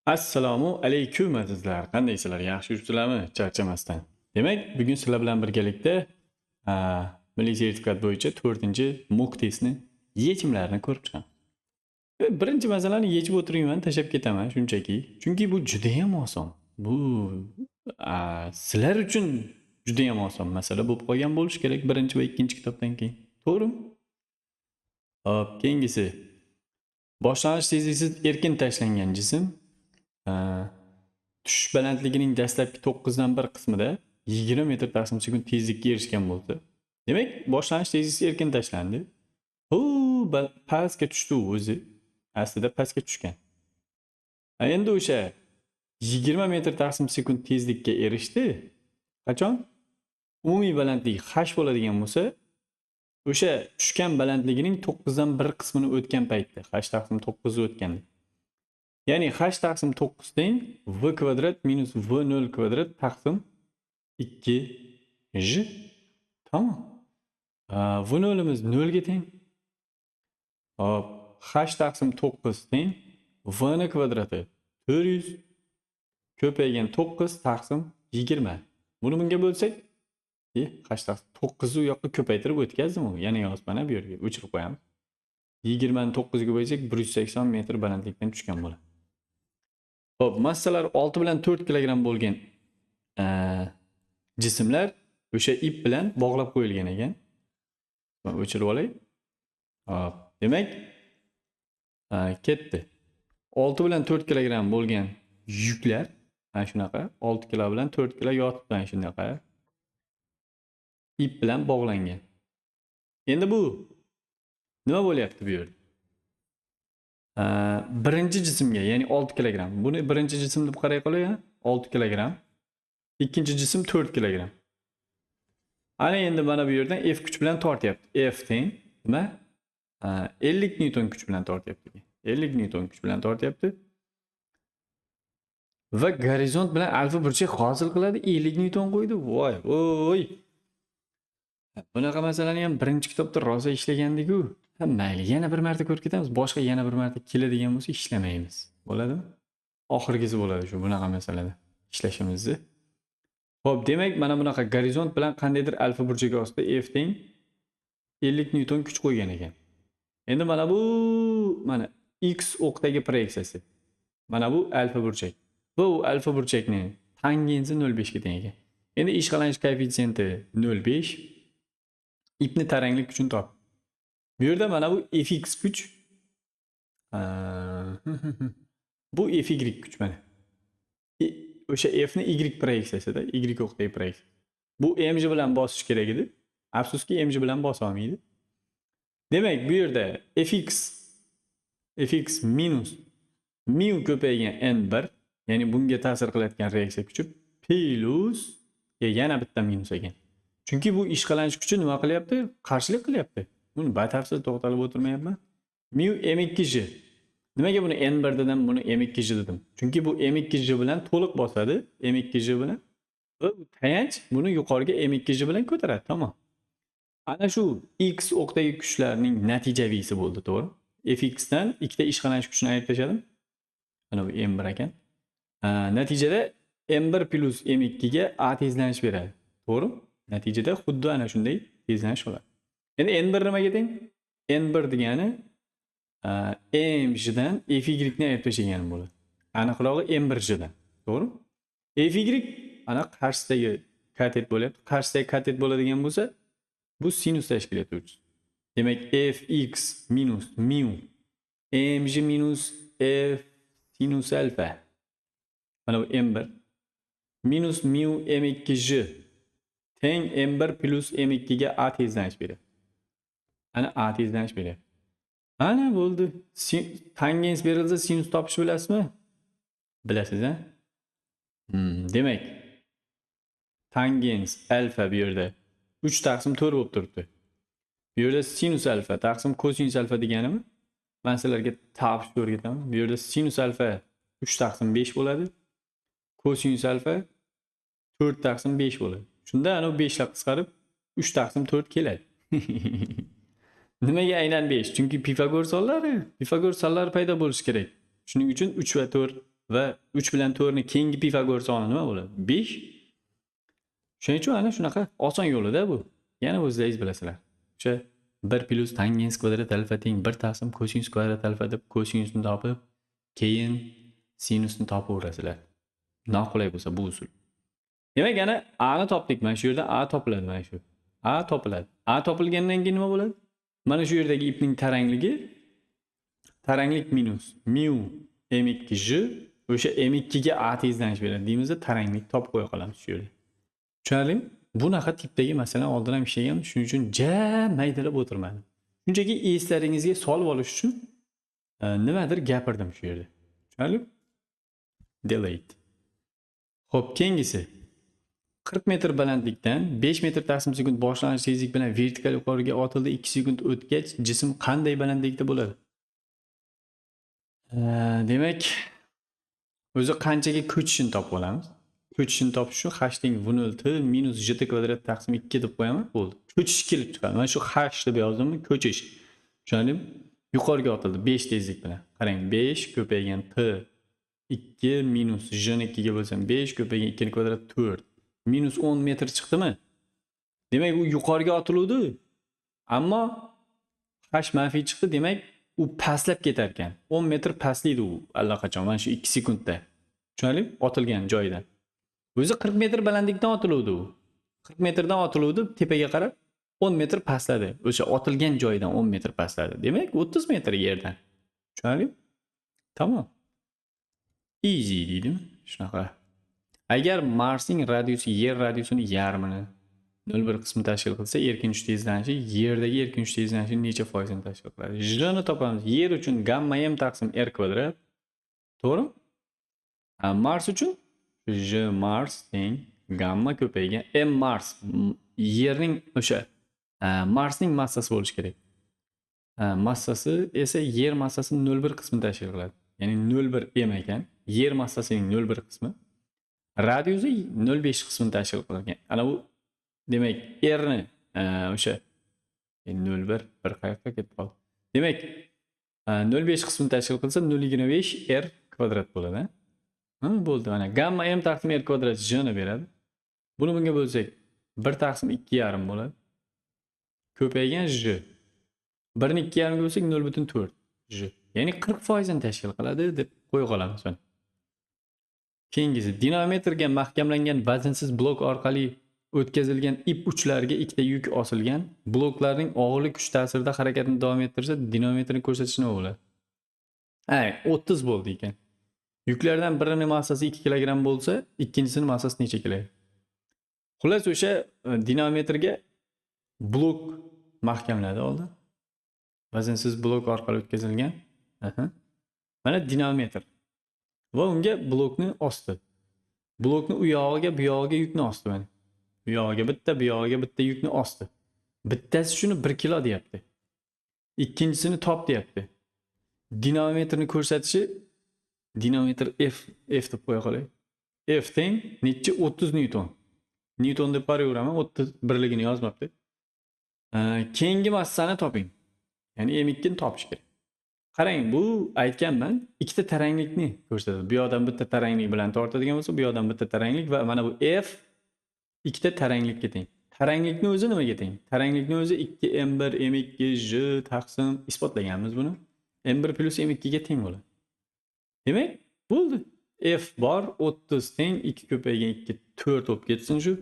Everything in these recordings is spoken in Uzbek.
Assalomu alaykum azizlar. Qandaysizlar? Yaxshi yuribsizlarmi? Charchamasdan. Demak, bugun sizlar bilan birgalikda milliy sertifikat bo'yicha 4-mock testni yechimlarini ko'rib chiqamiz. Birinchi masalani yechib o'tirmayman, tashlab ketaman shunchaki. Chunki bu juda ham oson. Bu sizlar uchun juda ham oson masala bo'lib qolgan bo'lishi kerak birinchi va ikkinchi kitobdan keyin. To'g'rimi? Hop, keyingisi. Boshlang'ich tezliksiz erkin tashlangan jism tushish balandligining dastlabki 1/9 qismida 20 metr taqsim sekund tezlikka erishgan bo'lsa, demak, boshlang'ich tezliksiz erkin tashlandi. Hu pastga tushdi u o'zi. Aslida pastga tushgan. Endi o'sha 20 metr taqsim sekund tezlikka erishdi. Qachon? Umumiy balandlik h bo'ladigan bo'lsa, o'sha tushgan balandligining 1/9 qismini o'tgan paytda, h taqsim 9 ni o'tganda. Ya'ni h taqsim 9 teng v kvadrat minus v0 kvadrat taqsim 2 j. Tamom. V0imiz 0 ga teng. Hop, h taqsim 9 teng v ni kvadrati 400 ko'paygan 9 taqsim 20. Buni bunga bo'lsak, h taqsim 9 ni u yoqqa ko'paytirib o'tkazdim u. Yana yozibman bu yerga, o'chirib qo'yamiz. 20 ni 9 ga bo'lsak 180 metr balandlikdan tushgan bo'ladi. Xo'p, massalar 6 bilan 4 kilogramm bo'lgan jismlar o'sha ip bilan bog'lab qo'yilgan ekan. Men o'chirib olay. Hop, demak, ketdi. 6 bilan 4 kilogramm bo'lgan yuklar mana shunaqa 6 kilo bilan 4 kilo yotibdi mana shunaqa ip bilan bog'langan. Endi bu nima bo'lyapti bu yerda? Birinchi jismga, ya'ni 6 kilogramm. Buni birinchi jism deb qaray qolay, 6 kilogramm. Ikkinchi jism 4 kilogramm. Ana endi mana bu yerdan F kuch bilan tortyapti. F teng nima? 50 newton kuch bilan tortyapti. 50 newton kuch bilan tortyapti. Va gorizont bilan alfa burchak hosil qiladi. 50 newton qo'ydi. Voy, voy. Bunaqa masalani ham birinchi kitobda rosa ishlagandik-ku. Ha, mayli, yana bir marta ko'rib ketamiz. Boshqa yana bir marta keladigan bo'lsa ishlamaymiz. Bo'ladimi? Oxirgisi bo'ladi shu bunaqa masalada ishlashimizni. Xo'p, demak, mana bunaqa gorizont bilan qandaydir alfa burchagi ostida F teng 50 newton kuch qo'ygan ekan. Endi mana bu mana x o'qdagi proyeksiyasi. Mana bu alfa burchak. Bu alfa burchakning tangensi 0.5 ga teng ekan. Endi ishqalanish koeffitsiyenti 0.5. Ipni taranglik kuchini top. Bu yerda mana bu Fx kuch. Bu Fy kuch mana. O'sha F ni Y proyeksiyasida, Y o'qdagi proyeksiya. Bu mg bilan bosish kerak edi. Afsuski, mg bilan bosa olmaydi. Demak, bu yerda fx minus mu ko'paygan n1, ya'ni bunga ta'sir qilayotgan reaksiya kuchi plus yana bitta minus ekan. Chunki bu ishqalanish kuchi nima qilyapti? Qarshilik qilyapti. Buni batafsil to'xtalib o'tirmayapman. Mu m2j. Nimaga buni n1 dedim, buni m2j dedim? Chunki bu m2j bilan to'liq bosadi, m2j bilan. Va tayanch buni yuqoriga m2j bilan ko'taradi, tamom. Ana shu x o'qdagi kuchlarning natijaviysi bo'ldi, to'g'ri? Fx dan ikkita ishqalanish kuchini ayirib tashladim. Mana bu m1 ekan. Natijada m1 plus m2 ga a tezlanish beradi. To'g'ri? Natijada xuddi ana shunday tezlanish bo'ladi. Endi n1 nimaga teng? N1 degani mjdan fy ni ayirib tashlaganim bo'ladi. Aniqrog'i m1jdan. To'g'rimi? Fy ana qarshisidagi katet bo'lyapti. Qarshisidagi katet bo'ladigan bo'lsa, bu sinus tashkil etuvchi. Demak, fx minus mu mg minus f sinus alfa. Mana bu m1 minus mu m2j teng m1 plus m2 ga a tezlanish beradi. Ana a tezlanish beryapti. Ana bo'ldi. Tangens berilsa sinus topish bilasizmi? Bilasiz, a? Demak, tangens alfa bu yerda 3 taqsim 4 bo'lib turibdi. Bu yerda sinus alfa taqsim kosinus alfa deganimi? Men sizlarga topishni o'rgataman. Bu yerda sinus alfa 3 taqsim 5 bo'ladi. Kosinus alfa 4 taqsim 5 bo'ladi. Shunda ana 5 lar qisqarib 3 taqsim 4 keladi. Nimaga aynan 5? Chunki Pifagor sonlari, Pifagor sonlari paydo bo'lishi kerak. Shuning uchun 3 va 4 Va 3 bilan 4 ni keyingi Pifagor soni nima bo'ladi? 5. Shuning uchun ana shunaqa oson yo'lida bu. Yana o'zlaringiz bilasizlar. O'sha 1 plyus tangens kvadrat alfa teng 1 taqsim kosinus kvadrat alfa deb kosinusni topib, keyin sinusni topaverasizlar. Noqulay bo'lsa bu usul. Demak, yana A ni topdik. Mana shu yerda A topiladi, mana shu. A topiladi. A topilgandan keyin nima bo'ladi? Mana shu yerdagi ipning tarangligi taranglik minus mu m2 j o'sha m2 ga A tezlanish beradi deymizda, taranglik topib qo'ya qolamiz shu yerda. Tushunarlimi? Bunaqa tipdagi masalani oldin ham ishlaganmiz, shuning uchun ja maydalab o'tirmadim. Shunchaki eslaringizga solib olish uchun nimadir gapirdim shu yerda. Tushunarlimi? Delete. Xo'p, keyingisi. 40 metr balandlikdan 5 metr taqsim sekund boshlang'ich tezlik bilan vertikal yuqoriga otildi. 2 sekund o'tgach jism qanday balandlikda bo'ladi? Demak, o'zi qanchaga ko'chishini topib olamiz. Ko'chishini topish uchun h teng v0 t minus gt kvadrat taqsim 2 deb qo'yaman, bo'ldi. Ko'chish kelib chiqadi. Mana shu h deb yozdimmi? Ko'chish. Tushundingmi? Yuqoriga otildi 5 tezlik bilan. Qarang, 5 ko'paygan t 2 minus j ni 2 ga bo'lsam 5 ko'paygan 2 kvadrat 4 minus 10 metr chiqdimi? Demak, u yuqoriga otiluvdi. Ammo h manfiy chiqdi, demak, u pastlab ketar ekan. 10 metr pastlaydi u allaqachon mana shu 2 sekundda. Tushunarlimi? Otilgan joyidan. O'zi 40 metr balandlikdan otiluvdi u. 40 metrdan otiluvdi, tepaga qarab 10 metr pastladi. O'sha otilgan joyidan 10 metr pastladi. Demak, 30 metr yerdan. Tushunarlimi? Tamom. Easy deydimi? Shunaqa. Agar Marsning radiusi Yer radiusining yarmini 0,1 qismi tashkil qilsa, erkin uchish tezlanishi Yerdagi erkin uchish tezlanishining necha foizini tashkil qiladi? J ni topamiz. Yer uchun gamma m taqsim r kvadrat. To'g'rimi? Mars uchun J Mars teng gamma ko'paygan m Mars, Yerning o'sha Marsning massasi bo'lishi kerak. Massasi esa Yer massasining 0,1 qismini tashkil qiladi. Ya'ni 0,1 m ekan. Yer massasining 0,1 qismi. Radiusi 0,5 qismini tashkil qilgan. Ana u demak r ni o'sha 0,1 bir qayoqqa ketib qoldi. Demak, 0,5 qismini tashkil qilsa 0,25 r kvadrat bo'ladi. Ha, bo'ldi mana gamma m taqsim r kvadrat j ni beradi. Buni bunga bo'lsak 1 taqsim 2,5 bo'ladi. Ko'paygan j. 1 ni 2,5 ga bo'lsak 0,4 j. Ya'ni 40% tashkil qiladi deb qo'ya qolamiz mana. Keyingisi, dinamometrga mahkamlangan vaznsiz blok orqali o'tkazilgan ip uchlariga ikkita yuk osilgan. Bloklarning og'irlik kuch ta'sirida harakatni davom ettirsa, dinamometrni ko'rsatishi nima bo'ladi? Ha, 30 bo'ldi ekan. Yuklardan birini massasi 2 kilogramm bo'lsa, ikkinchisining massasi necha kilogramm? Xullas, o'sha dinamometrga blok mahkamladi oldin. Vaznsiz blok orqali o'tkazilgan. Aha. Mana dinamometr. Va unga blokni osdi. Blokni u yog'iga, bu yog'iga yukni osdi mana. Bu yog'iga bitta, bu yog'iga bitta yukni osdi. Bittasi shuni 1 kilo deyapti. Ikkinchisini top deyapti. Dinamometrni ko'rsatishi dinamometr F, F deb qo'ya qolay. F teng necha? 30 newton. Newton deb qarayveraman, 30 birligini yozmabdi. Keyingi massani toping. Ya'ni M2 ni topish kerak. Qarang, bu aytganman, ikkita taranglikni ko'rsatadi. Bu yoqdan bitta taranglik bilan tortadigan bo'lsa, bu yoqdan bitta taranglik va mana bu F ikkita taranglikka teng. Taranglikni o'zi nimaga teng? Taranglikni o'zi 2 M1 M2 J taqsim, isbotlaganmiz buni. M1 plus M2 ga teng bo'ladi. Demak, bo'ldi. F bor, 30 teng 2 ko'paygan 2 4 bo'lib ketsin shu.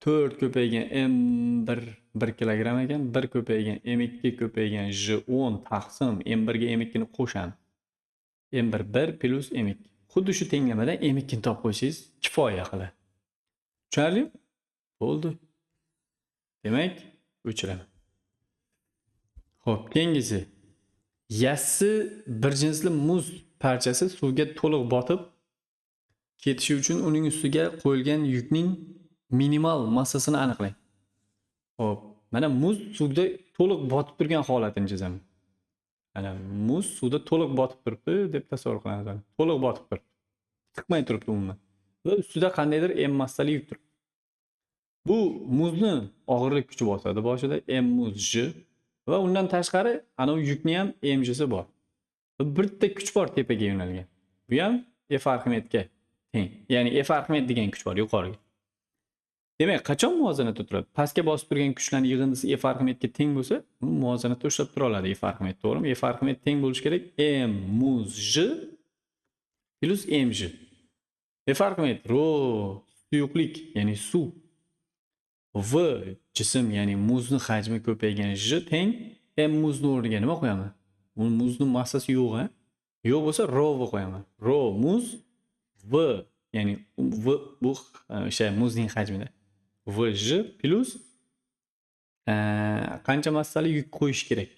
4 ko'paygan M1 1 kilogramm ekan, 1 ko'paygan M2 ko'paygan J 10 taqsim M1 ga M2 ni qo'shamiz. M1 1 plus M2. Xuddi shu tenglamadan M2 ni topib qo'ysangiz kifoya qiladi. Tushunarlimi? Bo'ldi. Demak, o'chiraman. Xo'p, keyingisi. Yassi bir jinsli muz parchasi suvga to'liq botib ketishi uchun uning ustiga qo'yilgan yukning minimal massasini aniqlang. Xo'p, mana muz suvda to'liq botib turgan holatini chizaman. Mana muz suvda to'liq botib turibdi deb tasavvur qilamiz. Mana to'liq botib turibdi. Chiqmay turibdi umuman. Va ustida qandaydir M massali yuk turibdi. Bu muzni og'irlik kuchi bosadi boshida M muz J va undan tashqari ana u yukni ham MJsi bor. Bitta kuch bor tepaga yo'nalgan. Bu ham F Arximedga teng. Ya'ni F Arximed degan kuch bor yuqoriga. Demak, qachon muvozanatda turadi? Pastga bosib turgan kuchlarning yig'indisi F Arximedga teng bo'lsa, uni muvozanatda ushlab tura oladi F Arximed, to'g'rimi? F Arximed teng bo'lishi kerak M muz J plus mg. F Arximed ro suyuqlik, ya'ni suv. V jism, ya'ni muzni hajmi ko'paygan J teng M muzni o'rniga nima qo'yaman? U muzni massasi yo'q, ha? Yo'q bo'lsa ro v qo'yaman. Ro muz V, ya'ni V bu o'sha muzning hajmida. V J plus qancha massali yuk qo'yish kerak?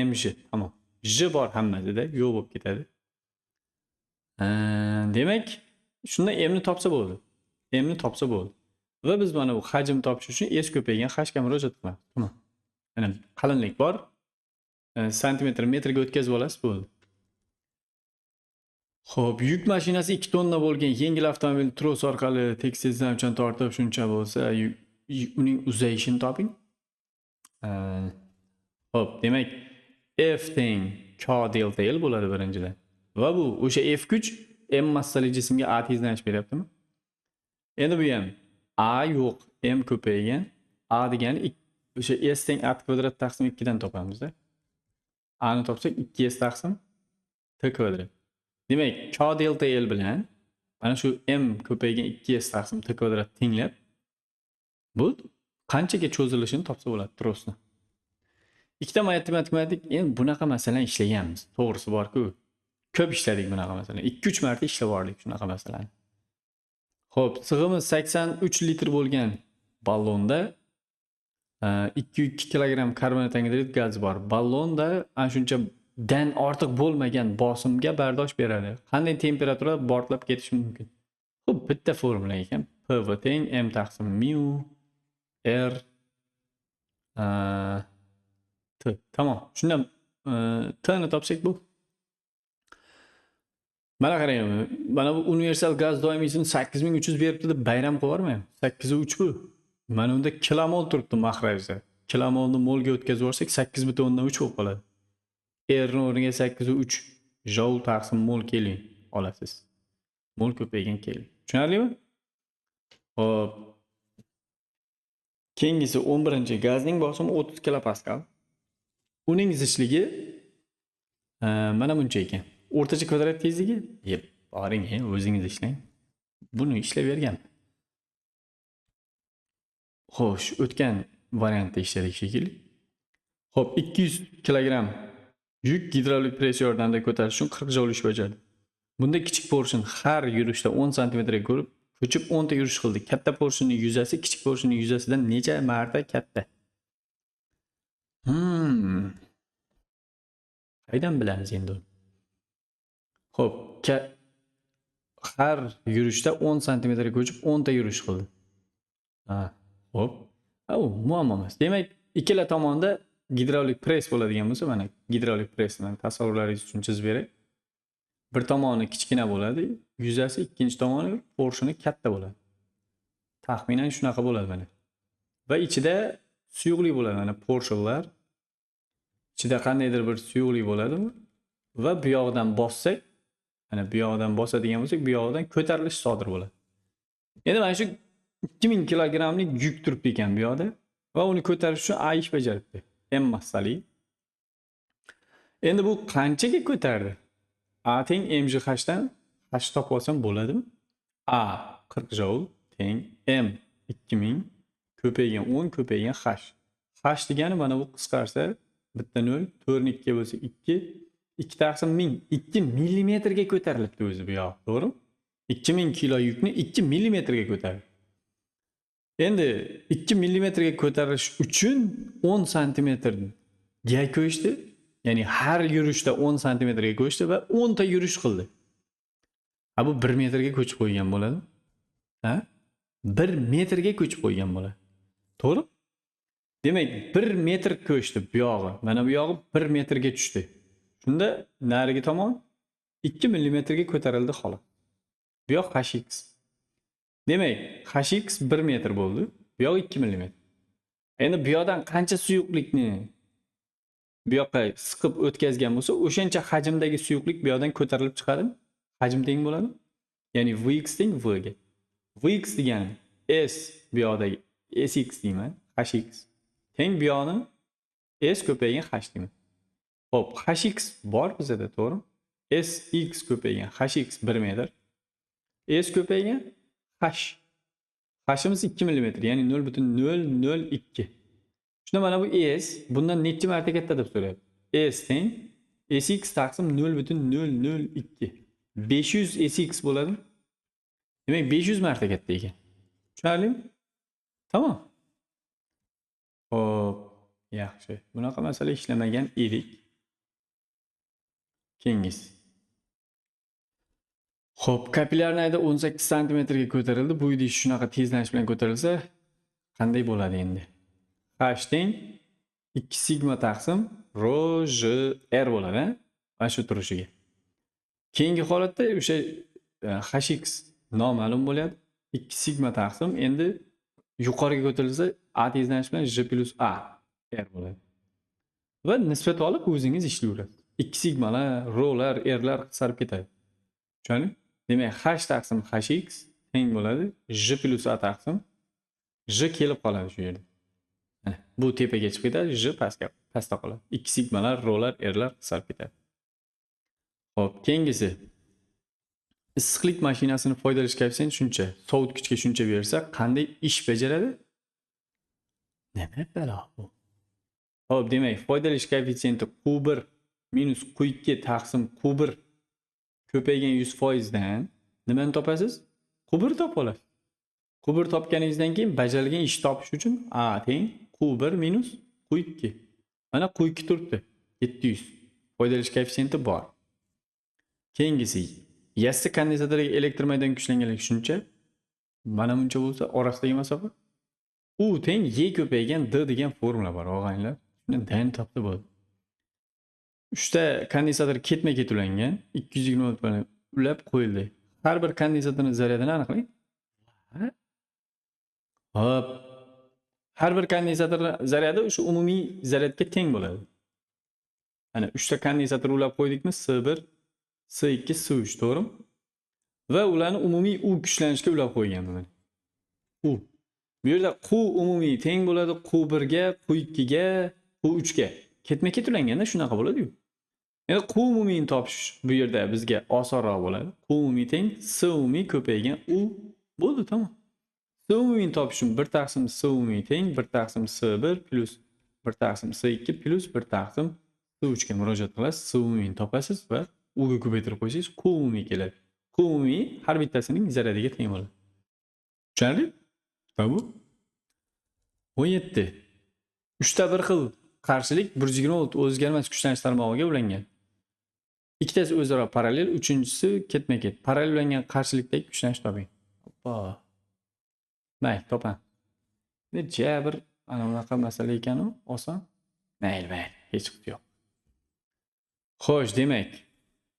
MJ. Tamom. J bor hammasida, yo'q bo'lib ketadi. Demak, shunda M ni topsa bo'ldi. M ni topsa bo'ldi. Va biz mana bu hajm topish uchun S ko'paygan H ga murojaat qilamiz. Tamom. Mana qalinlik bor. Santimetr metrga o'tkazib olasiz, bo'ldi. Xo'p, yuk mashinasi 2 tonna bo'lgan yengil avtomobil tros orqali tekis uchun tortib shuncha bo'lsa, uning uzayishini toping. Xo'p, demak, F teng K delta L bo'ladi birinchidan. Va bu o'sha F kuch M massali jismga A tezlanish beryaptimi? Endi bu ham A yo'q, M ko'paygan. A degani o'sha S teng A kvadrat taqsim 2 dan topamiz-da. A ni topsak 2S taqsim T kvadrat. Demak, K delta L bilan mana shu M ko'paygan 2S taqsim T kvadrat tenglab bu qanchaga cho'zilishini topsa bo'ladi trosni. Ikkita matematik endi bunaqa masalani ishlaganmiz. To'g'risi bor-ku. Ko'p ishladik bunaqa masalani. 2-3 marta ishlab bordik shunaqa masalani. Xo'p, sig'imi 83 litr bo'lgan ballonda 2,2 kilogramm karbonat angidrid gazi bor. Ballonda ana shuncha dan ortiq bo'lmagan bosimga bardosh beradi. Qanday temperaturada portlab ketishi mumkin? Xo'p, bitta formula ekan. PV teng M taqsim mu R T. Tamom. Shundan T ni topsak bu. Mana qarang, mana bu universal gaz doimiysini 8300 beribdi deb bayram qilib yubormang. 8.3 bu. Mana unda kilomol turibdi mahrajda. Kilomolni molga o'tkazib yuborsak 8.3 bo'lib qoladi. R ni o'rniga 8.3 joul taqsim mol kelvin olasiz. Mol ko'paygan kelvin. Tushunarlimi? Xo'p. Keyingisi 11-gazning bosimi 30 kilopascal. Uning zichligi mana buncha ekan. O'rtacha kvadrat tezligi? Yep, boring, o'zingiz ishlang. Buni ishlab bergan. Xo'sh, o'tgan variantda ishladik shekilli. Xo'p, 200 kilogramm yuk gidravlik press yordamida ko'tarish uchun 40 joul ish bajardi. Bunda kichik porshin har yurishda 10 santimetrga ko'rib, ko'chib 10 ta yurish qildi. Katta porshinning yuzasi kichik porshinning yuzasidan necha marta katta? Qaydan bilamiz endi uni? Xo'p, har yurishda 10 santimetrga ko'chib 10 ta yurish qildi. Ha, xo'p. Ha, u muammo emas. Demak, ikkala tomonda gidravlik press bo'ladigan bo'lsa, mana gidravlik pressni tasavvurlaringiz uchun chizib beray. Bir tomoni kichkina bo'ladi, yuzasi, ikkinchi tomoni porshini katta bo'ladi. Taxminan shunaqa bo'ladi mana. Va ichida suyuqlik bo'ladi, mana porshinlar. Ichida qandaydir bir suyuqlik bo'ladimi? Va bu yoqdan bossak, mana bu yoqdan bosadigan bo'lsak, bu yoqdan ko'tarilish sodir bo'ladi. Endi mana shu 2000 kilogrammlik yuk turibdi ekan bu yoqda va uni ko'tarish uchun A ish bajaribdi. M massali. Endi bu qanchaga ko'tardi? A teng mgh dan H topib olsam bo'ladimi? A 40 joul teng M 2000 ko'paygan 10 ko'paygan H. H degani mana bu qisqarsa bitta 0, 4 ni 2 ga bo'lsa 2, 2 taqsim 1000, 2 millimetrga ko'tarilibdi o'zi bu yoq, to'g'rimi? 2000 kilo yukni 2 millimetrga ko'tardi. Endi 2 millimetrga ko'tarilish uchun 10 santimetrga ko'chdi. Ya'ni har yurishda 10 santimetrga ko'chdi va 10 ta yurish qildi. Ha, bu 1 metrga ko'chib qo'ygan bo'ladi. Ha? 1 metrga ko'chib qo'ygan bo'ladi. To'g'ri? Demak, 1 metr ko'chdi bu yog'i. Mana bu yog'i 1 metrga tushdi. Shunda narigi tomon 2 millimetrga ko'tarildi xolos. Bu yoq hx. Demak, hx 1 metr bo'ldi. Bu yoq 2 millimetr. Endi bu yoqdan qancha suyuqlikni bu yoqqa siqib o'tkazgan bo'lsa, o'shancha hajmdagi suyuqlik bu yoqdan ko'tarilib chiqadimi? Hajm teng bo'ladi. Ya'ni Vx teng V ga. Vx degani S bu yoqdagi Sx deyman, Hx teng bu yoqni S ko'paygan H deyman. Xo'p, Hx bor bizada, to'g'rimi? Sx ko'paygan Hx 1 metr. S ko'paygan H. H'imiz 2 mm, ya'ni 0.002. Shunda mana bu S bundan necha marta katta deb so'rayapti. S teng Sx taqsim 0.002. 500 Sx bo'ladimi? Demak 500 marta katta ekan. Tushunarlimi? Tamom. Xo'p, yaxshi. Bunaqa masala ishlamagan edik. Keyingisi. Xo'p, kapillyar nayda 18 santimetrga ko'tarildi. Bu idish shunaqa tezlanish bilan ko'tarilsa, qanday bo'ladi endi? H teng 2 sigma taqsim rho j r bo'ladi, mana shu turishiga. Keyingi holatda o'sha Hx noma'lum bo'ladi. 2 sigma taqsim endi yuqoriga ko'tarilsa A tezlanish bilan J plus A R bo'ladi. Va nisbat olib o'zingiz ishlayverasiz. 2 sigmalar, rholar, rlar qisqarib ketadi. Tushundingmi? Demak, H taqsim Hx teng bo'ladi J plus A taqsim J kelib qoladi shu yerda. Mana bu tepaga chiqib ketadi, J pastda qoladi. 2 sigmalar, rholar, rlar qisqarib ketadi. Xo'p, keyingisi. Issiqlik mashinasini foydalanish koeffitsiyenti shuncha, sovutgichga shuncha bersa, qanday ish bajaradi? Nima balo bu? Xo'p, demak, foydalanish koeffitsiyenti Q1 minus Q2 taqsim Q1 ko'paygan 100% dan nimani topasiz? Q1 topib olasiz. Q1 topganingizdan keyin bajarilgan ish topish uchun A teng Q1 minus Q2. Mana Q2 turibdi. 700. Foydalanish koeffitsiyenti bor. Keyingisi, yassi kondensatorga elektr maydon kuchlanganligi shuncha. Mana buncha bo'lsa, orasidagi masofa U teng Y ko'paygan D degan formula bor, og'aynilar. Shuni D ni topdi bo'ldi. 3 ta kondensator ketma-ket ulangan, 220 volt bilan ulab qo'yildi. Har bir kondensatorning zaryadini aniqlang. Hop. Har bir kondensatorning zaryadi o'sha umumiy zaryadga teng bo'ladi. Mana 3 ta kondensator ulab qo'ydikmi? S1, S2, S3, to'g'rimi? Va ularni umumiy U kuchlanishga ulab qo'yganman mana. U. Bu yerda Q umumiy teng bo'ladi Q1 ga, Q2 ga, Q3 ga. Ketma-ket ulanganda shunaqa bo'ladi-yu. Endi Q umumiyni topish bu yerda bizga osonroq bo'ladi. Q umumiy teng S umumiy ko'paygan U bo'ldi, tamom. S umumiyni topish uchun 1 taqsim S umumiy teng 1 taqsim S1 plus 1 taqsim S2 plus 1 taqsim S3 ga murojaat qilasiz. S umumiyni topasiz va U ga ko'paytirib qo'ysangiz Q umumiy keladi. Q umumiy har bittasining zaryadiga teng bo'ladi. Tushunarli? Bu 17. 3 ta bir xil qarshilik 120 volt o'zgarmas kuchlanish tarmog'iga ulangan. Ikkitasi o'zaro parallel, uchinchisi ketma-ket. Parallel ulangan qarshilikdagi kuchlanish toping. Hoppa. Mayli, topamiz. Necha bir ana bunaqa masala ekan-u, oson. Mayli, mayli, hech yo'q. Xo'sh, demak,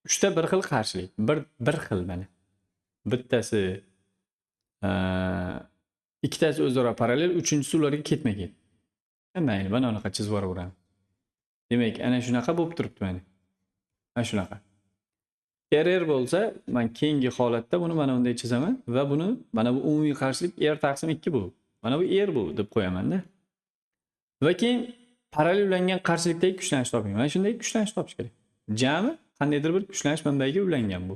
3 ta bir xil qarshilik, bir xil mana. Bittasi ikkitasi o'zaro parallel, uchinchisi ularga ketma-ket. Mayli, mana unaqa chizib yuboraveramiz. Demak, ana shunaqa bo'lib turibdi mana. Mana shunaqa. RR bo'lsa, men keyingi holatda buni mana bunday chizaman va buni mana bu umumiy qarshilik R taqsim 2 bu. Mana bu R bu deb qo'yaman-da. Va keyin parallel ulangan qarshilikdagi kuchlanish toping. Mana shunday kuchlanish topish kerak. Jami qandaydir bir kuchlanish manbaiga ulangan bu.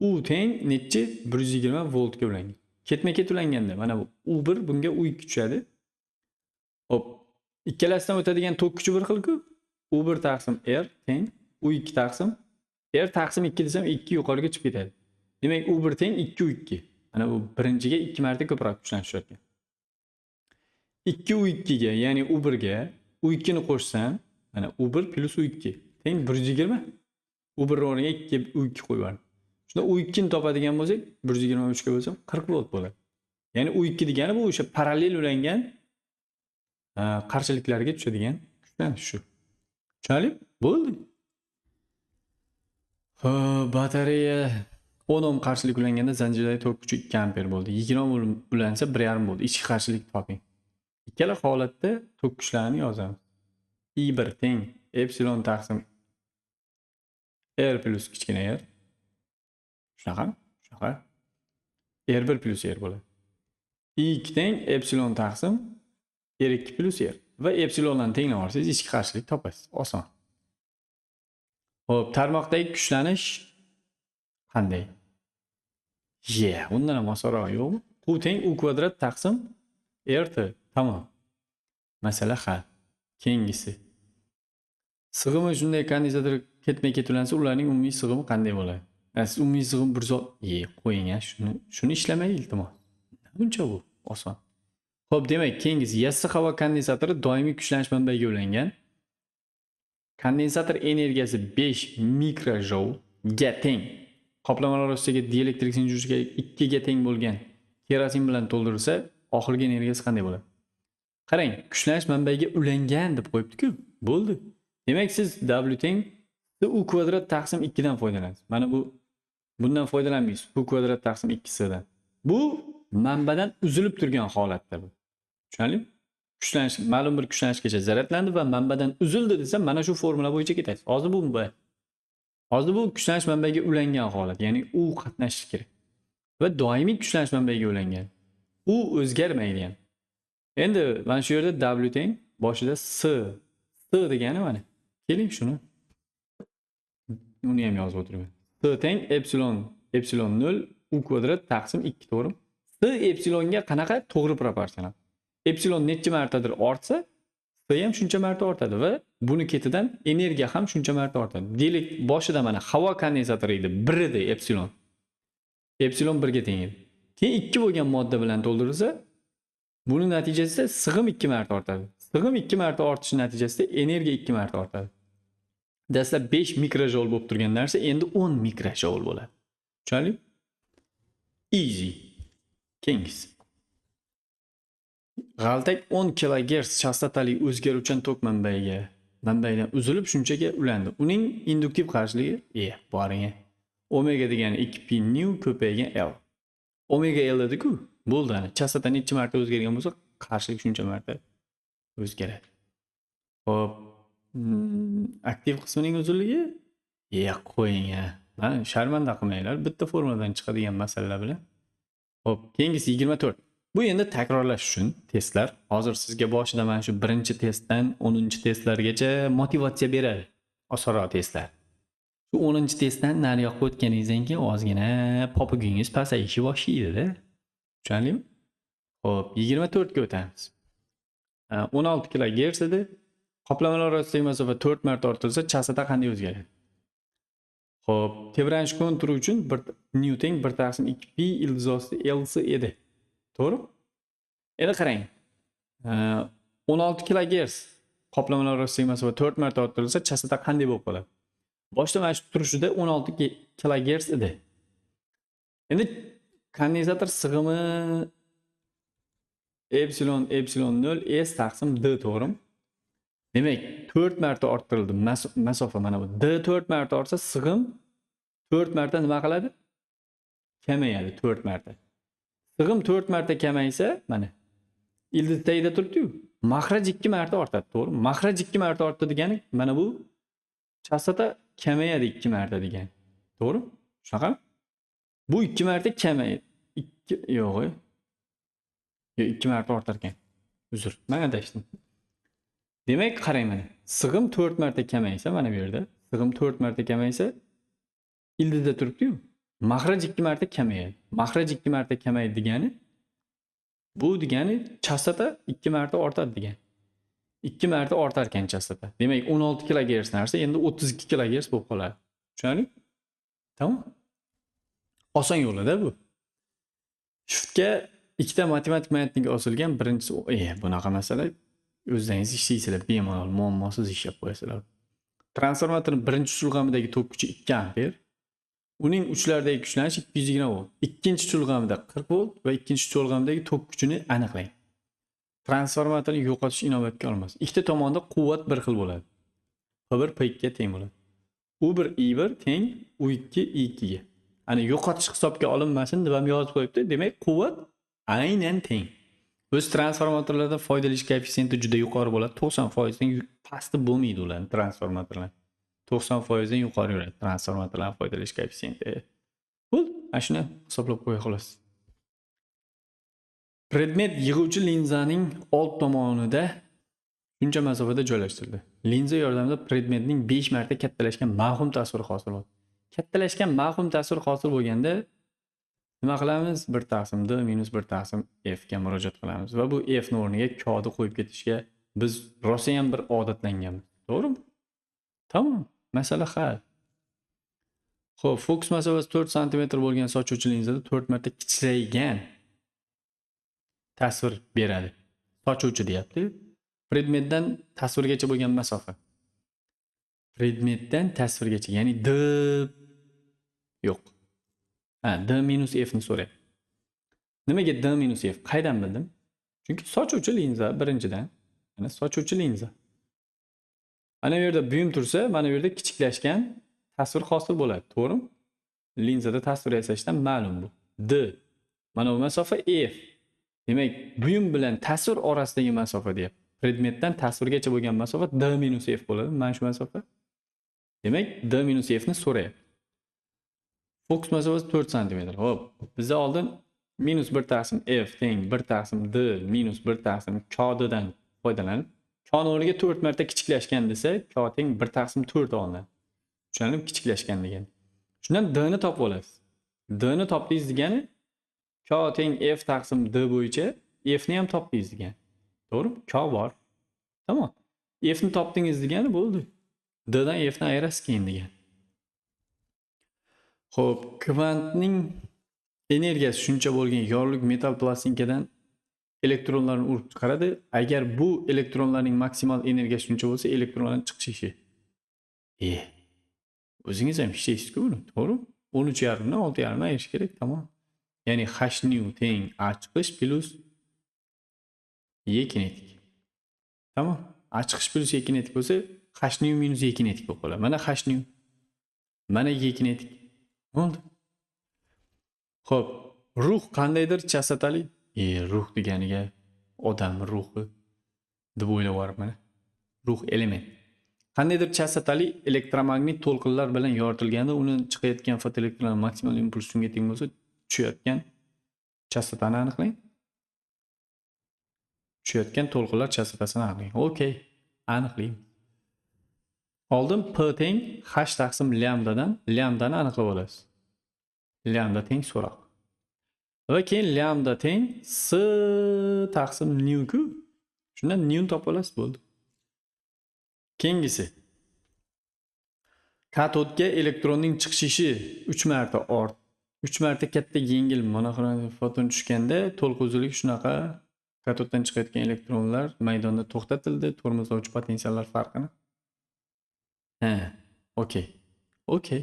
U teng nechi? 120 voltga ulangan. Ketma-ket ulanganda mana bu U1 bunga U2 tushadi. Hop. Ikkalasidan o'tadigan tok kuchi bir xil-ku. U1 taqsim R teng U2 taqsim R taqsim 2 desam 2 yuqoriga chiqib ketadi. Demak, U1 teng 2 U2. Mana bu birinchiga 2 marta ko'proq kuchlanish tushar ekan. 2 U2 ga, ya'ni U1 ga U2 ni qo'shsam, mana U1 plus U2 teng 120. U1 o'rniga 2 U2 qo'yib yubordim. Shunda U2 ni topadigan bo'lsak, 123 ga bo'lsam 40 volt bo'ladi. Ya'ni U2 degani bu o'sha parallel ulangan qarshiliklarga tushadigan kuchlanish shu. Tushunarli? Bo'ldi. Xo'p, batareya 10 ohm qarshilik ulanganda zanjirdagi tok kuchi 2 amper bo'ldi. 20 ohm ulansa 1,5 bo'ldi. Ichki qarshilik toping. Ikkala holatda tok kuchlarini yozamiz. I1 teng epsilon taqsim R plus kichkina r. Shunaqami? Shunaqa. R1 plus R bo'ladi. I2 teng epsilon taqsim R2 plus R. Va epsilondan tenglab olsangiz ichki qarshilik topasiz. Oson. Xo'p, tarmoqdagi kuchlanish qanday? Undan ham osonroq yo'qmi? Q teng U kvadrat taqsim RT. Tamom. Masala hal. Keyingisi. Sig'imi shunday kondensator ketma-ket ulansa, ularning umumiy sig'imi qanday bo'ladi? Siz umumiy sig'im bir zot, qo'ying a, shuni ishlamang iltimos. Buncha bu oson. Xo'p, demak, keyingisi yassi havo kondensatori doimiy kuchlanish manbaiga ulangan. Kondensator energiyasi 5 mikrojoulga teng. Qoplamalar orasidagi dielektrik sinjiriga 2 ga teng bo'lgan kerosin bilan to'ldirilsa, oxirgi energiyasi qanday bo'ladi? Qarang, kuchlanish manbaiga ulangan deb qo'yibdi-ku. Bo'ldi. Demak, siz W teng U kvadrat taqsim 2 dan foydalanasiz. Mana bu bundan foydalanmaysiz. U kvadrat taqsim 2 dan. Bu manbadan uzilib turgan holatda bu. Tushunarlimi? Kuchlanish ma'lum bir kuchlanishgacha zaryadlandi va manbadan uzildi desa, mana shu formula bo'yicha ketasiz. Hozir bu kuchlanish manbaiga ulangan holat, ya'ni u qatnashishi kerak. Va doimiy kuchlanish manbaiga ulangan. U o'zgarmaydi ham. Endi mana shu yerda W teng boshida S. S degani mana. Keling shuni. Uni ham yozib o'tiraman. S teng epsilon epsilon 0 U kvadrat taqsim 2, to'g'rimi? S epsilonga qanaqa to'g'ri proporsional? Epsilon necha martadir ortsa, S ham shuncha marta ortadi va buni ketidan energiya ham shuncha marta ortadi. Deylik, boshida mana havo kondensatori edi, 1 edi epsilon. Epsilon 1 ga teng edi. Keyin 2 bo'lgan modda bilan to'ldirilsa, buni natijasida sig'im 2 marta ortadi. Sig'im 2 marta ortishi natijasida energiya 2 marta ortadi. Dastlab 5 mikrojoul bo'lib turgan narsa endi 10 mikrojoul bo'ladi. Tushunarli? Easy. Keyingisi. G'altak 10 kilogerts chastotali o'zgaruvchan tok manbaidan uzilib shunchaga ulandi. Uning induktiv qarshiligi, boring. Omega degani 2 pi nu ko'paygan L. Omega L dedi-ku. Bo'ldi ana. Chastota necha marta o'zgargan bo'lsa, qarshilik shuncha marta o'zgaradi. Xo'p, aktiv qismining uzunligi, qo'ying a. Mana sharmanda qilmanglar, bitta formuladan chiqadigan masalalar bilan. Xo'p, keyingisi 24. Bu endi takrorlash uchun testlar. Hozir sizga boshida mana shu birinchi testdan 10-testlargacha motivatsiya beradi. Osonroq testlar. Shu 10-testdan nariyoqqa o'tganingizdan keyin ozgina popugingiz pasayishi boshlaydi-da. Tushunarlimi? Xo'p, 24 ga o'tamiz. 16 kilogerts edi. Qoplamalar orasidagi masofa 4 marta ortilsa, chastota qanday o'zgaradi? Xo'p, tebranish konturi uchun 1 nu teng 1 taqsim 2 pi ildiz osti LC edi. To'g'ri? Endi qarang. 16 kilogerts qoplamalar orasidagi masofa 4 marta orttirilsa, chastota qanday bo'lib qoladi? Boshida mana shu turishida 16 kilogerts edi. Endi kondensator sig'imi epsilon epsilon 0 S taqsim D, to'g'rimi? Demak, 4 marta orttirildi masofa mana bu. D 4 marta ortsa, sig'im 4 marta nima qiladi? Kamayadi 4 marta. Sig'im 4 marta kamaysa, mana ildiz tagida turibdi-yu, maxraj 2 marta ortadi, to'g'rimi? Maxraj 2 marta ortdi degani mana bu chastota kamayadi 2 marta degani. To'g'rimi? Shunaqami? Bu 2 marta kamayadi. 2 yo'q, yo'q, 2 marta ortar ekan. Uzr, men adashdim. Demak, qarang mana. Sig'im 4 marta kamaysa, mana bu yerda sig'im 4 marta kamaysa, ildizda turibdi-yu, maxraj 2 marta kamayadi. Maxraj 2 marta kamaydi degani bu degani chastota 2 marta ortadi degani. 2 marta ortar ekan chastota. Demak, 16 kilogerts narsa endi 32 kilogerts bo'lib qoladi. Tushunarli? Tamom. Oson yo'lida bu. Shiftga ikkita matematik magnitnik osilgan. Birinchisi, bunaqa masala o'zlaringiz ishlaysizlar, bemalol muammosiz ishlab qo'yasizlar. Transformatorning birinchi chulg'amidagi tok kuchi 2 amper. Uning uchlaridagi kuchlanish 220 volt. Ikkinchi chulg'amida 40 volt va ikkinchi chulg'amidagi tok kuchini aniqlang. Transformatorni yo'qotish inobatga olinmas. Ikkita tomonda quvvat bir xil bo'ladi. P1 P2 ga teng bo'ladi. U1 I1 teng U2 I2 ga. Ana yo'qotish hisobga olinmasin deb ham yozib qo'yibdi. Demak, quvvat aynan teng. O'z transformatorlarda foydalanish koeffitsiyenti juda yuqori bo'ladi. 90% dan pasti bo'lmaydi ularning transformatorlar. 90% dan yuqori yuradi transformatorlar foydalanish koeffitsiyenti. Bo'ldi. Ana shuni hisoblab qo'ya xolos. Predmet yig'uvchi linzaning old tomonida shuncha masofada joylashtirildi. Linza yordamida predmetning 5 marta kattalashgan mavhum tasviri hosil bo'ldi. Kattalashgan mavhum tasvir hosil bo'lganda nima qilamiz? 1 taqsim d minus 1 taqsim f ga murojaat qilamiz va bu f ni o'rniga kodi qo'yib ketishga biz rosayam bir odatlanganmiz. To'g'rimi? Tamom, masala hal. Xo'p, fokus masofasi 4 sm bo'lgan sochuvchi linzada 4 marta kichraygan tasvir beradi. Sochuvchi deyapti. Predmetdan tasvirgacha bo'lgan masofa. Predmetdan tasvirgacha, ya'ni d yo'q. Ha, d minus f ni so'rayapti. Nimaga d minus f? Qaydan bildim? Chunki sochuvchi linza birinchidan. Mana sochuvchi linza. Mana bu yerda buyum tursa, mana bu yerda kichiklashgan tasvir hosil bo'ladi, to'g'rimi? Linzada tasvir yasashdan ma'lum bu. D. Mana bu masofa f. Demak, buyum bilan tasvir orasidagi masofa deyapti. Predmetdan tasvirgacha bo'lgan masofa d minus f bo'ladi. Mana shu masofa. Demak, d minus f ni so'rayapti. Fokus masofasi 4 sm. Xo'p, bizda oldin minus 1 taqsim f teng 1 taqsim d minus 1 taqsim kodidan foydalanib, koni o'rniga 4 marta kichiklashgan desa, k teng 1 taqsim 4 olinadi. Tushunarlimi? Kichiklashgan degan. Shundan d ni topib olasiz. D ni topdingiz degani k teng f taqsim d bo'yicha f ni ham topdingiz degani. To'g'rimi? K bor. Tamom. F ni topdingiz degani bo'ldi. D dan f ni ayirasiz keyin degan. Xo'p, kvantning energiyasi shuncha bo'lgan yorlik metal plastinkadan elektronlarni urib chiqaradi. Agar bu elektronlarning maksimal energiyasi shuncha bo'lsa, elektronlarning chiqishi. O'zingiz ham ishlaysiz-ku buni, to'g'rimi? 13,5 dan 6,5 ni ayirish kerak, tamom. Ya'ni h nu teng a chiqish plus e kinetik. Tamom. A chiqish plus e kinetik bo'lsa, h nu minus e kinetik bo'lib qoladi. Mana h nu. Mana e kinetik. Bo'ldi. Xo'p, ruh qandaydir chastotali? Ruh deganiga odam ruhi deb o'ylab yuboribman. Ruh element. Qandaydir chastotali elektromagnit to'lqinlar bilan yoritilganda uni chiqayotgan fotoelektronlar maksimal impuls shunga teng bo'lsa, tushayotgan chastotani aniqlang. Tushayotgan to'lqinlar chastotasini aniqlang. Okey, aniqlaymiz. Oldin P teng H taqsim lambdadan lambdani aniqlab olasiz. Lambda teng so'roq. Va keyin lambda teng S taqsim nu ku. Shundan nu topib olasiz, bo'ldi. Keyingisi. Katodga elektronning chiqishi 3 marta ort, 3 marta katta yengil monoxromatik foton tushganda to'lqin uzunligi shunaqa katoddan chiqayotgan elektronlar maydonda to'xtatildi, tormozlovchi potensiallar farqini. Ha, okey. Okey.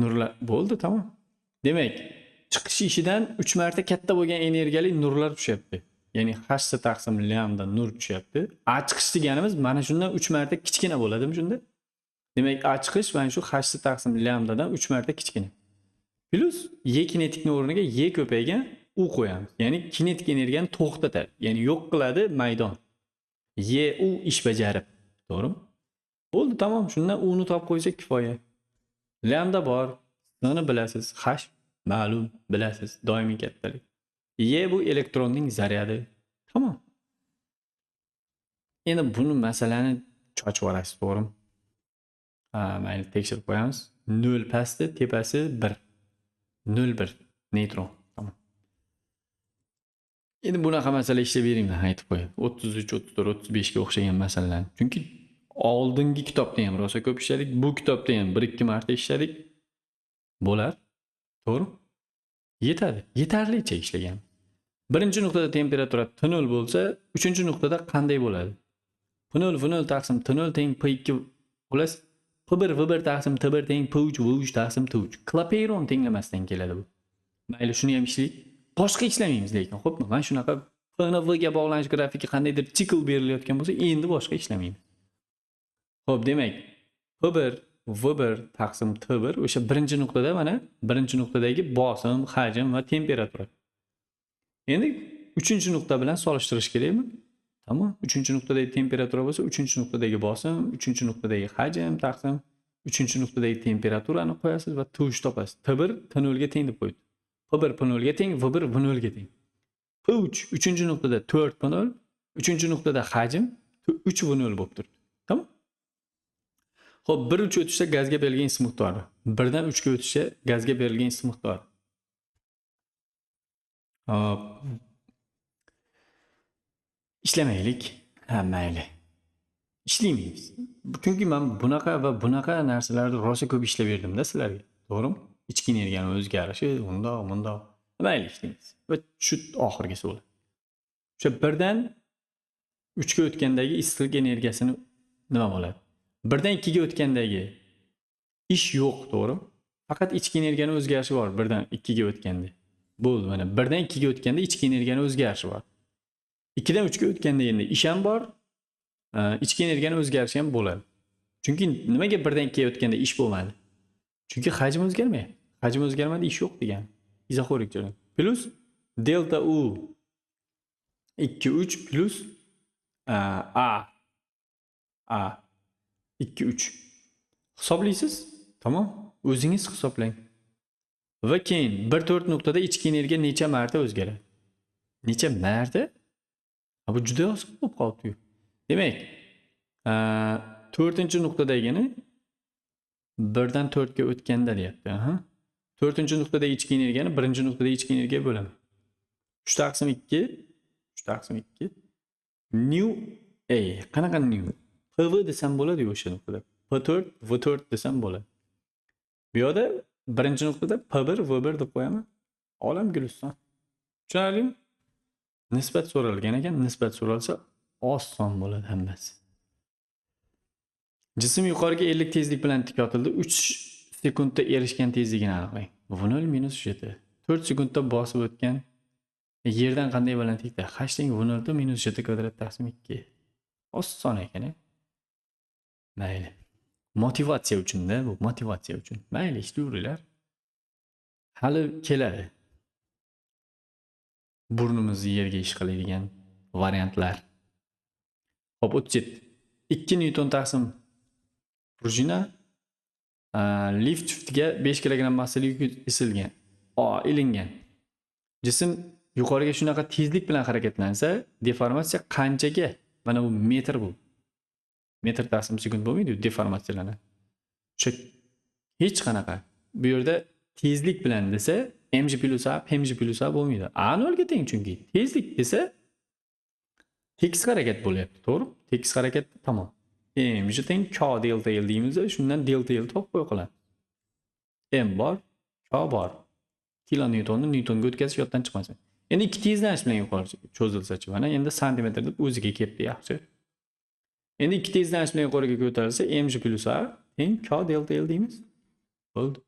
Nurlar bo'ldi, tamom. Demak, chiqish ishidan 3 marta katta bo'lgan energiyali nurlar tushyapti. Ya'ni h taqsim lambda nur tushyapti. A chiqish deganimiz mana shundan 3 marta kichkina bo'ladimi shunda? Demak, A chiqish mana shu h taqsim lambdadan 3 marta kichkina. Plus E kinetikni o'rniga E ko'paygan U qo'yamiz. Ya'ni kinetik energiyani to'xtatadi. Ya'ni yo'q qiladi maydon. E U ish bajarib. To'g'rimi? Bo'ldi, tamom. Shundan U ni topib qo'ysak kifoya. Lambda bor. Ni bilasiz. H ma'lum, bilasiz. Doimiy kattalik. E bu elektronning zaryadi. Tamom. Endi buni masalani chochib yuborasiz, to'g'rimi? Ha, mayli, tekshirib qo'yamiz. 0 pasti, tepasi 1. 0,1 neytron. Tamom. Endi bunaqa masala ishlab beringlar, aytib qo'yay. 33, 34, 35 ga o'xshagan masalalarni. Chunki oldingi kitobda ham rosa ko'p ishladik, bu kitobda ham 1-2 marta ishladik. Bo'lar. To'g'ri? Yetadi. Yetarlicha ishlagan. Birinchi nuqtada temperatura T0 bo'lsa, uchinchi nuqtada qanday bo'ladi? P0 V0 taqsim T0 teng P2 xullas P1 V1 taqsim T1 teng P3 V3 taqsim T3. Klapeyron tenglamasidan keladi bu. Mayli, shuni ham ishlaylik. Boshqa ishlamaymiz lekin, xo'pmi? Mana shunaqa P ni V ga bog'lanish grafiki qandaydir sikl berilayotgan bo'lsa, endi boshqa ishlamaymiz. Xo'p, demak, P1 V1 taqsim T1 o'sha birinchi nuqtada, mana birinchi nuqtadagi bosim, hajm va temperatura. Endi uchinchi nuqta bilan solishtirish kerakmi? Tamom. 3-nuqtadagi temperatura bo'lsa, 3-nuqtadagi bosim, 3-nuqtadagi hajm taqsim 3-nuqtadagi temperaturani qo'yasiz va T3 topasiz. T1 T0 ga teng deb qo'ydi. P1 P0 ga teng, V1 V0 ga teng. P3 3-nuqtada 4 P0, 3-nuqtada hajm 3 V0 bo'lib turibdi. Tamom? Xo'p, 1-3 o'tishda gazga berilgan issiq miqdori. 1dan 3 ga o'tishda gazga berilgan issiq miqdori. Hop. Ishlamaylik. Ha, mayli. Ishlaymiz. Chunki men bunaqa va bunaqa narsalarni rosa ko'p ishlab berdim-da sizlarga. To'g'rimi? Ichki energiyani o'zgarishi, undoq, bundoq. Mayli, ishlaymiz. Va shu oxirgisi bo'ladi. O'sha 1dan 3 ga o'tgandagi issiqlik energiyasini nima bo'ladi? 1dan 2 ga o'tgandagi ish yo'q, to'g'rimi? Faqat ichki energiyani o'zgarishi bor 1dan 2 ga o'tganda. Bo'ldi, mana 1dan 2 ga o'tganda ichki energiyani o'zgarishi bor. 2dan 3 ga o'tganda endi ish ham bor, ichki energiyani o'zgarishi ham bo'ladi. Chunki nimaga 1dan 2 ga o'tganda ish bo'lmadi? Chunki hajm o'zgarmayapti. Hajm o'zgarmadi, ish yo'q degan. Izoxorik jarayon. Plus delta U 2 3 plus A A 2 3. Hisoblaysiz? Tamom. O'zingiz hisoblang. Va keyin 1-4 nuqtada ichki energiya necha marta o'zgaradi? Necha marta? Ha, bu juda oson bo'lib qolibdi-yu. Demak, 4-nuqtadagini 1dan 4 ga o'tganda deyapti. Aha. 4-nuqtadagi ichki energiyani 1-nuqtadagi ichki energiyaga bo'laman. 3 taqsim 2, 3 taqsim 2 nu ey, qanaqa nu? PV desam bo'ladi-yu o'sha nuqtada. P4, V4 desam bo'ladi. Bu yoqda 1-nuqtada P1, V1 deb qo'yaman. Olam guliston. Tushunarlimi? Nisbat so'ralgan ekan, nisbat so'ralsa oson bo'ladi hammasi. Jism yuqoriga 50 tezlik bilan tik otildi. 3 sekundda erishgan tezligini aniqlang. V0 minus 7. 4 sekundda bosib o'tgan yerdan qanday balandlikda? H teng V0 minus 7 kvadrat taqsim 2. Oson ekan, a? Mayli. Motivatsiya uchun-da, bu motivatsiya uchun. Mayli, ishlayveringlar. Hali keladi. Burnimizni yerga ish qiladigan variantlar. Xo'p, 37. 2 Newton taqsim prujina lift shuftiga 5 kg massali yuk isilgan. Ilingan. Jism yuqoriga shunaqa tezlik bilan harakatlansa, deformatsiya qanchaga? Mana bu metr bu. Metr taqsim sekund bo'lmaydi-yu, deformatsiyalanadi. O'sha hech qanaqa. Bu yerda tezlik bilan desa, mg plus a, mg plus a bo'lmaydi. A nolga teng chunki. Tezlik desa tekis harakat bo'lyapti, to'g'rimi? Tekis harakat tamom. Mg teng k delta L deymiz, shundan delta L topib qo'ya qolamiz. M bor, K bor. Kilo Newtonni Newtonga o'tkazish yoddan chiqmasin. Endi ikki tezlanish bilan yuqori cho'zilsa-chi, mana endi santimetr deb o'ziga kelibdi, yaxshi. Endi ikki tezlanish bilan yuqoriga ko'tarilsa, mg plus a teng k delta L deymiz. Bo'ldi.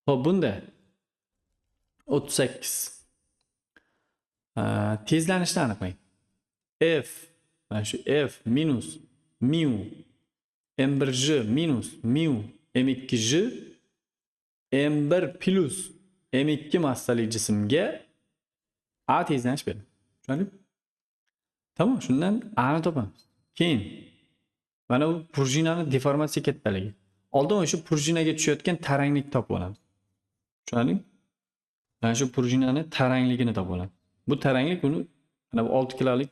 Xo'p, bunda 38. Tezlanishni aniqlang. F, mana shu F minus mu M1J minus mu M2J M1 plus M2 massali jismga A tezlanish beradi. Tushundingmi? Tamom, shundan A ni topamiz. Keyin mana bu prujinani deformatsiya kattaligi. Oldin o'sha prujinaga tushayotgan taranglik topib olamiz. Tushundingmi? Mana shu prujinani tarangligini topib olamiz. Bu taranglik buni mana bu 6 kilolik,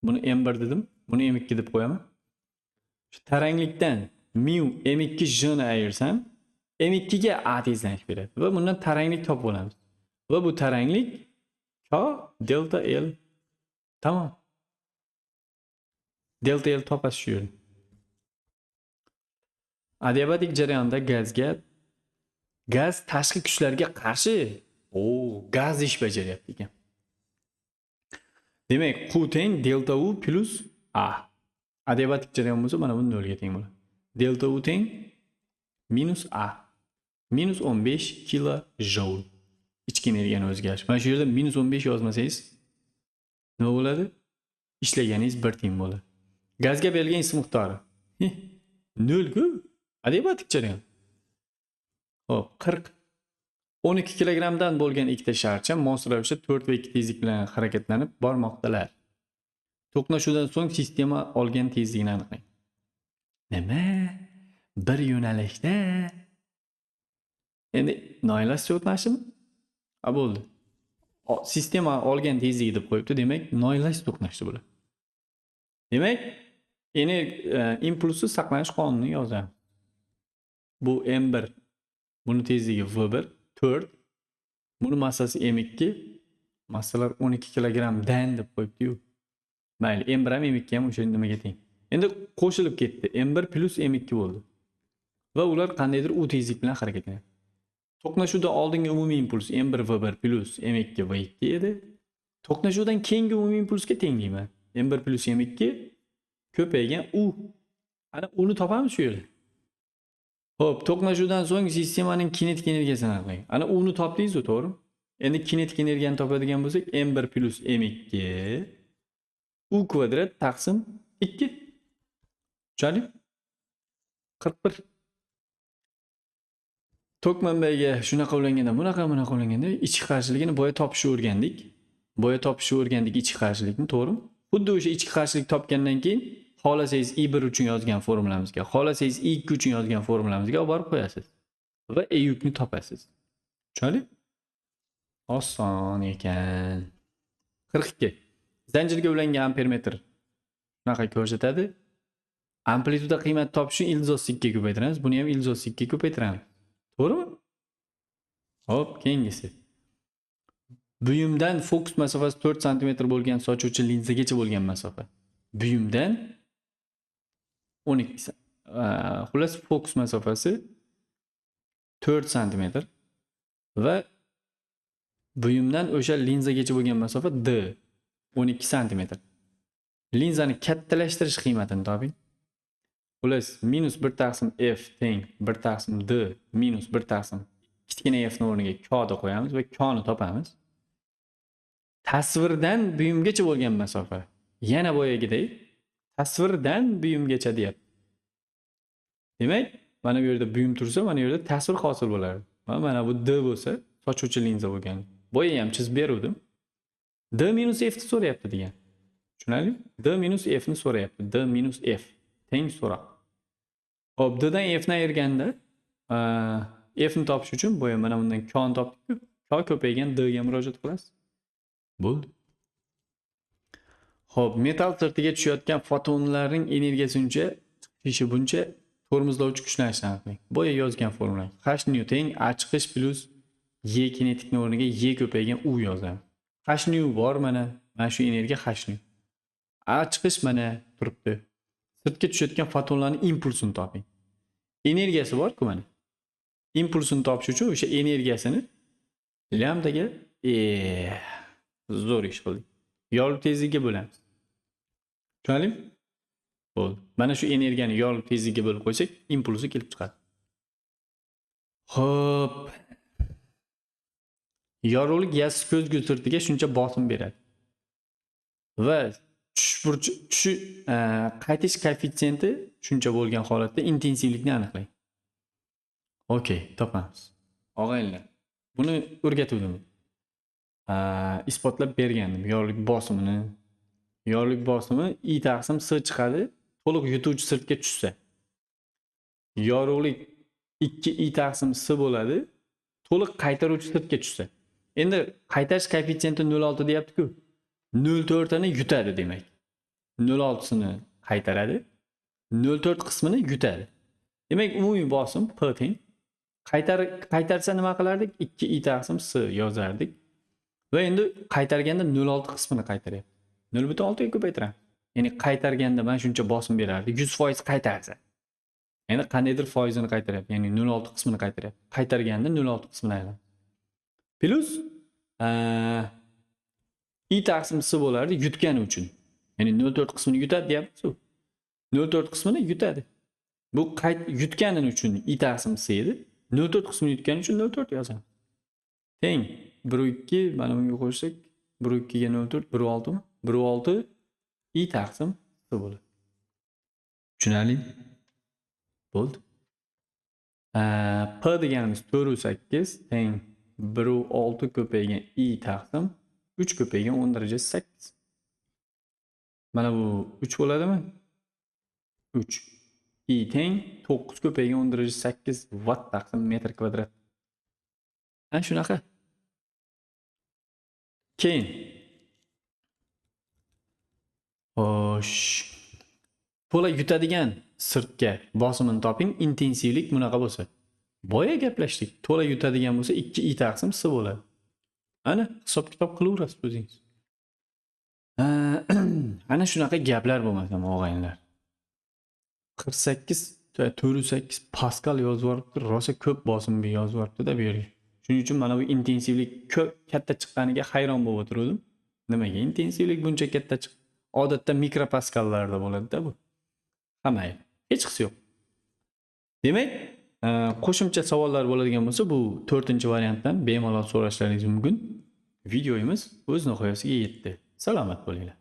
buni M1 dedim, buni M2 deb qo'yaman. Shu taranglikdan mu M2 J ni ayirsam, M2 ga A tezlanish beradi va bundan taranglik topib olamiz. Va bu taranglik K delta L. Tamom. Delta L topasiz shu yerda. Adiabatik jarayonda gazga gaz tashqi kuchlarga qarshi gaz ish bajaryapti ekan. Demak, Q teng delta U plus A. Adiabatik jarayon bo'lsa, mana bu nolga teng bo'ladi. Delta U teng minus A. Minus 15 kilo joule. Ichki energiyani o'zgarish. Mana shu yerda minus 15 yozmasangiz nima bo'ladi? Ishlaganingiz bir tiyin bo'ladi. Gazga berilgan issiq miqdori. Nol-ku. Adiabatik jarayon. Xo'p, 40. 12 kilogramdan bo'lgan ikkita sharcha mos ravishda 4 va 2 tezlik bilan harakatlanib bormoqdalar. To'qnashuvdan so'ng sistema olgan tezligini aniqlang. Nima? Bir yo'nalishda. Endi noelastik to'qnashuvmi? Ha, bo'ldi. Sistema olgan tezligi deb qo'yibdi, demak, noelastik to'qnashdi bular. Demak, impulsi saqlanish qonunini yozamiz. Bu M1, buni tezligi V1, 4, buni massasi M2, massalar 12 kilogrammdan deb qo'yibdi-yu. Mayli, M1 ham M2 ham o'sha nimaga teng. Endi qo'shilib ketdi. M1 plus M2 bo'ldi. Va ular qandaydir u tezlik bilan harakatlanadi. To'qnashuvdan oldingi umumiy impuls M1 V1 plus M2 V2 edi. To'qnashuvdan keyingi umumiy impulsga teng deyman. M1 plus M2 ko'paygan U. Ana uni topamiz shu yerda. Xo'p, to'qnashuvdan so'ng sistemaning kinetik energiyasini aniqlang. Ana uni topdingiz-ku, to'g'rimi? Endi kinetik energiyani topadigan bo'lsak, M1 plus M2 U kvadrat taqsim 2. Tushunarlimi? 41. Tok manbaiga shunaqa ulanganda, bunaqa bunaqa ulanganda ichki qarshiligini boya topishni o'rgandik. Boya topishni o'rgandik ichki qarshilikni, to'g'rimi? Xuddi o'sha ichki qarshilik topgandan keyin xohlasangiz I1 uchun yozgan formulamizga, xohlasangiz I2 uchun yozgan formulamizga olib borib qo'yasiz va E yukni topasiz. Tushunarli? Oson ekan. 42. Zanjirga ulangan ampermetr shunaqa ko'rsatadi. Amplituda qiymat topish uchun ildiz osti 2 ga ko'paytiramiz. Buni ham ildiz osti 2 ga ko'paytiramiz. To'g'rimi? Hop, keyingisi. Buyumdan fokus masofasi 4 santimetr bo'lgan sochuvchi linzagacha bo'lgan masofa. Buyumdan 12 xullas fokus masofasi 4 santimetr va buyumdan o'sha linzagacha bo'lgan masofa D 12 santimetr. Linzani kattalashtirish qiymatini toping. Xullas minus 1 taqsim F teng 1 taqsim D minus 1 taqsim kichkina F ni o'rniga K deb qo'yamiz va K ni topamiz. Tasvirdan buyumgacha bo'lgan masofa. Yana boyagidek tasvirdan buyumgacha deyapti. Demak, mana bu yerda buyum tursa, mana bu yerda tasvir hosil bo'lardi. Va mana bu D bo'lsa, sochuvchi linza bo'lgan. Boya ham chizib beruvdim. D minus F ni so'rayapti degan. Tushunarlimi? D minus F ni so'rayapti. D minus F teng so'roq. Xo'p, D dan F ni ayirganda, F ni topish uchun boya mana bundan K ni topdik-ku. K ko'paygan D ga murojaat qilasiz. Bo'ldi. Xo'p, metall sirtiga tushayotgan fotonlarning energiyasi uncha chiqishi buncha tormozlovchi kuchlanishni aniqlang. Boya yozgan formula. H nu teng A chiqish plus E kinetikni o'rniga E ko'paygan U yozamiz. H nu bor mana, mana shu energiya H nu. A chiqish mana turibdi. Sirtga tushayotgan fotonlarning impulsini toping. Energiyasi bor-ku mana. Impulsini topish uchun o'sha energiyasini lambdaga zo'r ish qildik. Yorug' tezligiga bo'lamiz. Tushunarlimi? Bo'ldi. Mana shu energiyani yorug' tezligiga bo'lib qo'ysak, impulsi kelib chiqadi. Xo'p. Yorug'lik yassi ko'zgu sirtiga shuncha bosim beradi. Va tushish burchi, tushish, qaytish koeffitsiyenti shuncha bo'lgan holatda intensivlikni aniqlang. Okey, topamiz. Og'aynilar, buni o'rgatuvdim. Isbotlab bergandim yorug'lik bosimini. Yorug'lik bosimi I taqsim S chiqadi, to'liq yutuvchi sirtga tushsa. Yorug'lik 2 I taqsim S bo'ladi, to'liq qaytaruvchi sirtga tushsa. Endi qaytarish koeffitsiyenti 0.6 deyapti-ku. 0.4 ni yutadi demak. 0.6sini qaytaradi, 0.4 qismini yutadi. Demak, umumiy bosim P teng. Qaytarsa nima qilardik? 2 I taqsim S yozardik. Va endi qaytarganda 0.6 qismini qaytaryapti. 0.6 ga ko'paytiramiz. Ya'ni qaytarganda mana shuncha bosim berardi, 100% qaytarsa. Endi qandaydir foizini qaytaryapti, ya'ni 0.6 qismini qaytaryapti. Qaytarganda 0.6 qismini aylanadi. Plus I taqsim S bo'lardi yutgani uchun. Ya'ni 0.4 qismini yutadi deyapmiz-ku. 0.4 qismini yutadi. Bu yutgani uchun I taqsim S edi. 0.4 qismini yutgani uchun 0.4 yozamiz. Teng 1.2, mana bunga qo'shsak 1.2 ga 0.4, 1.6 mi? 1.6 I taqsim S bo'ladi. Tushunarli? Bo'ldi. P deganimiz 4.8 teng 1.6 ko'paygan I taqsim 3 ko'paygan 10 darajasi 8. Mana bu 3 bo'ladimi? 3. I teng 9 ko'paygan 10 daraja 8 vatt taqsim metr kvadrat. Ana shunaqa. Keyin. Xo'sh. To'la yutadigan sirtga bosimini toping, intensivlik bunaqa bo'lsa. Boya gaplashdik. To'la yutadigan bo'lsa 2 I taqsim S bo'ladi. Ana hisob-kitob qilaverasiz o'zingiz. Ana shunaqa gaplar bo'lmasam og'aynilar. 48 408 paskal yozib yuboribdi, rosa ko'p bosim yozib yuboribdi-da bu yerga. Shuning uchun mana bu intensivlik ko'p katta chiqqaniga hayron bo'lib o'tirdim. Nimaga intensivlik buncha katta chiq? Odatda mikropaskallarda bo'ladi-da bu. Ha mayli, hech qisi yo'q. Demak, qo'shimcha savollar bo'ladigan bo'lsa, bu 4-variantdan bemalol so'rashlaringiz mumkin. Videomiz o'z nihoyasiga yetdi. Salomat bo'linglar.